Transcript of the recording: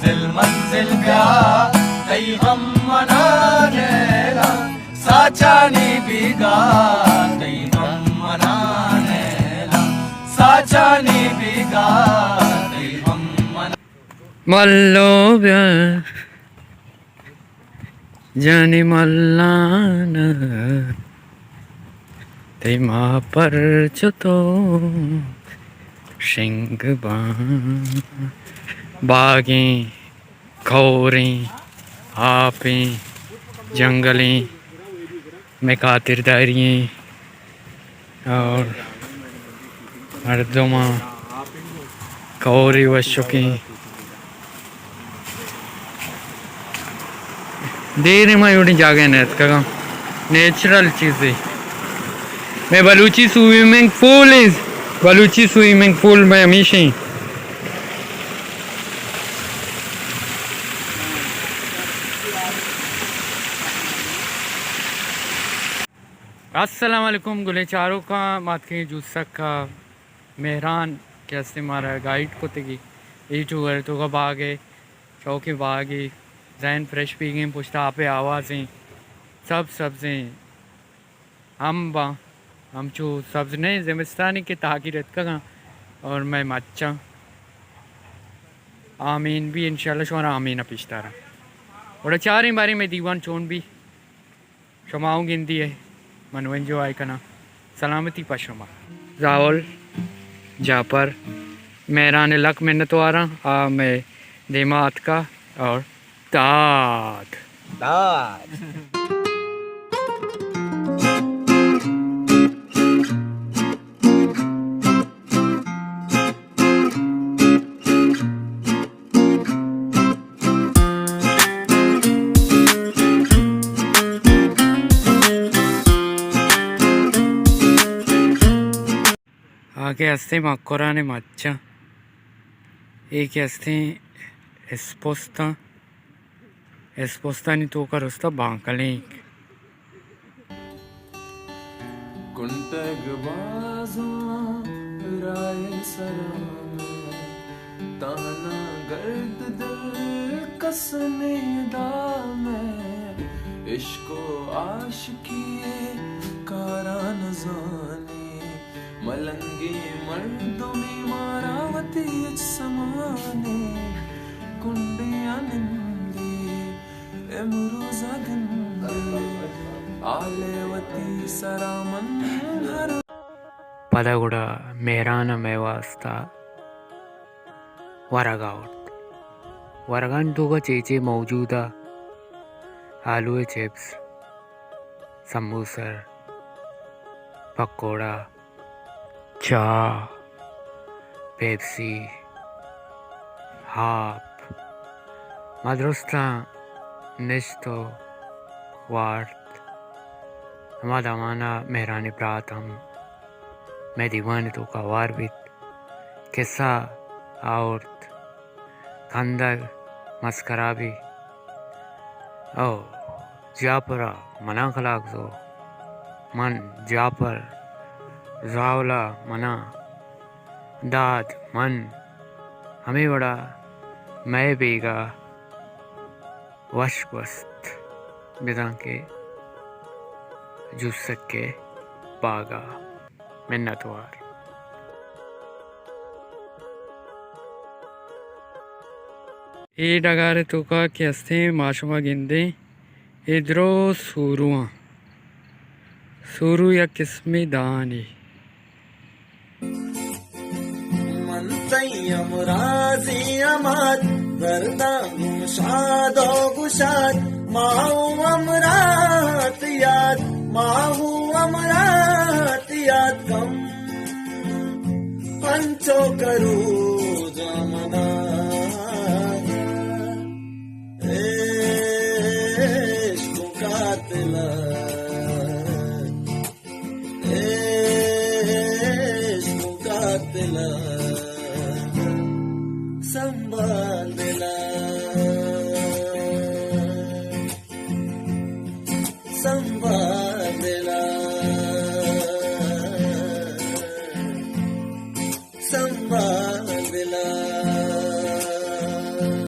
دل منزل بیا، تئی غم منا نیلا، ساچانی بیگا، تئی غم منا نیلا، ساچانی بیگا، تئی غم منا۔ ملو بیا، جانی ملان، تئی ما پر چتو شنگ باں۔ باگیں، کوریں، آپیں، جنگلیں، مئے خاطرداری ایں اور مردماں کورے وشکیں۔ دیر ما ایوڑیں جاگہ نہ اتکگاں، نیچرل چیزے۔ مئے بلوچی سوئمنگ پول از، بلوچی سوئمنگ پول مئے ہمیشیں۔ السلام علیکم گلیں چاروکاں، ما اتکیں جوسک ءَ، مہران کہ ہستیں مارا گائیڈ کتگی، اے ٹور ءِ توکا باگ ءَ، شوقیں باگے، ذہن فریش بیگیں، پشت آپ ءِ آوازیں، سبز سبزیں، امباں، ہمچو سبز نہ ایں، زمستانی کہ تاگیر اتکگاں اور مئے مچاں آمین بی، انشاءاللہ شمارا آمین ءَ پیش داراں۔ گڑا چاریں باریں مئے دیوان چون بی۔ شما اوں گندی ئے، من انجوائے کناں۔ سلامتی پہ شما۔ زاول، جاپر، مہران ءِ لک منت واراں، آ مئے دیما اتکا اور داد۔ داد۔ آ کہ ہستیں مکران ءِ مچاں، اے کہ ہستیں اسپستاں، اسپستانی توکا رستہ بانکلینک۔ کنٹگ بازاں راہ سرا مئے، تہنا گرد دل کس نیدا مئے، عشق و عاشقی کارا نزانے، ملنگیں مردمے مارا وتی ہچ سمانے، کنڈے ءَ نندے۔ امروز ءَ گندے، آلے وتی سرا من ہر۔ پدا گڑا مہران ءَ مئے واستا ورگ آورت۔ ورگانی توکا چے چے موجود ءَ، آلو ءِ چپس، سموسر، پکوڑا، چاہ، پیپسی، آپ۔ ما درستاں نشت و وارت۔ ہما دمانا مہرانی برات ہم مئے دیوان ءِ توکا ہوار بیت۔ کسہ آورت۔ کندگ، مسکرا بی۔ او جاپرا منا کلاک زو، من جاپر، زاولا منا داد من۔ ہمے وڑا مئے بیگا وش گوست، بزاں کہ جوسک ءِ باگا۔ منتوار۔ اے ڈگار ءِ توکا کہ ہستیں، ما شما گندیں، اے درو سورواں۔ سورو یک قسمے دانے۔ من تئی ہمرازی ہمات، درداں گوں شاد و گشاد، ما اوں ہمراہت یاد، ما اوں ہمراہت یاد کم۔ انچو کرو جامنا، عشق قاتلا، عشق قاتلا، سنبھال دلا، سنبھال۔